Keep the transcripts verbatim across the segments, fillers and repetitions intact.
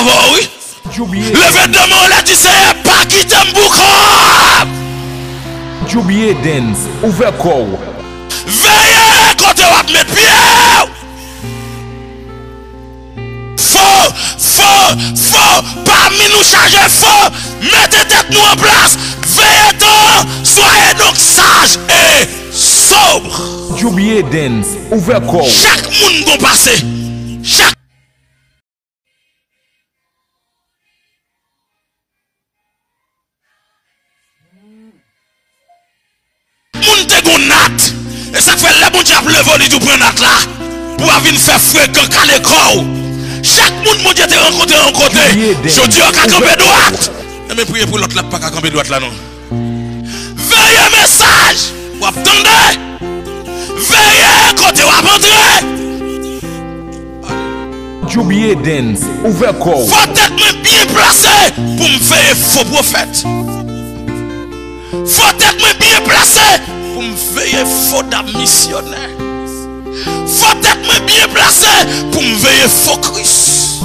avè w, wi. Leve de men w anlè, di, Seyè, pa kite m pou kò m. Djoubie Dance, ouvè kò w. Veye kote w ap met pye w. Fo, fo, fo, pami nou chaje fo. Mete tèt nou an plas. Veye tan, soyez donc sages et sobres. Djoubie Dance, ouvè kò w. Chak moun gon pase. Chak moun te gon nat. E sa k fè lè Bondye ap leve w, li di w pran nat la. Pou w pa vin fè frekan kale kò w. Chak moun Bondye te rankontre yon kote, jodi a ka kanpe dwat. Enben, priye pou lòt la, pa ka kanpe dwat la, non. Veye mesaj w ap tande. Veye kote w ap antre. Djoubie Dance, ouvè kò w. Fò tèt mwen byen plase pou m veye fo pwofèt. Fò tèt mwen byen plase pou m veye fo dam misyonè. Fò tèt mwen byen plase pou m veye fo Kris.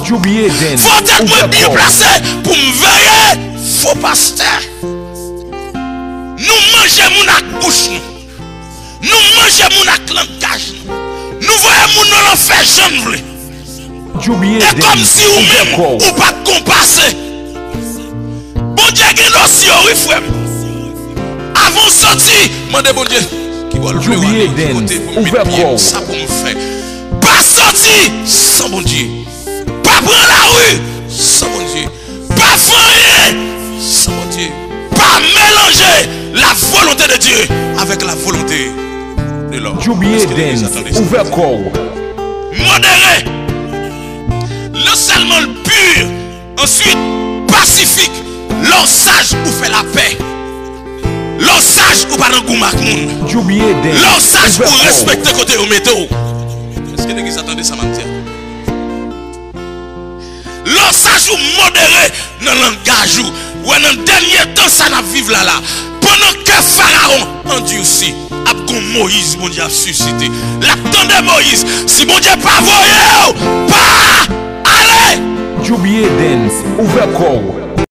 Djoubie Dance, ouvè kò w. Fò tèt mwen byen plase pou m veye fo pastè. Nou manje moun ak bouch nou. Nou manje moun ak langaj nou. Nou voye moun nan lanfè jan n vle. Djoubie Dance, ouvè kò w. E kòmsi ou menm, ou pa t gon pase. Bondye gen dosye w, wi, frè m. Avan w soti, mande Bondye, ki bò l vle w ale, ki kote pou m met pye m, sa pou m fè. Pa soti san Bondye. Pa pran lari san Bondye. Pa fè anyen san Bondye. Pa melanje la volonté de Dieu avec la volonté de l'homme. Djoubie Dance, ouvè kò w. Modéré. Non sèlman l pur, answit, pasifik. Lè w saj, ou fè lapè. Lè w saj, ou pa nan goumen ak moun. Djoubie Dance, ouvè kò w. Lè w saj, ou respekte kote yo mete w. Èske legliz la tande sa m ap di a? Lè w saj, ou modere nan langaj ou. Wè, nan dènye tan sa n ap viv la la, pandan kè Farawon andisi, ap gon Moyiz Bondye ap sisite. L ap tande Moyiz. Si Bondye pa voye w, pa ale. Djoubie Dance, ouvè kò w.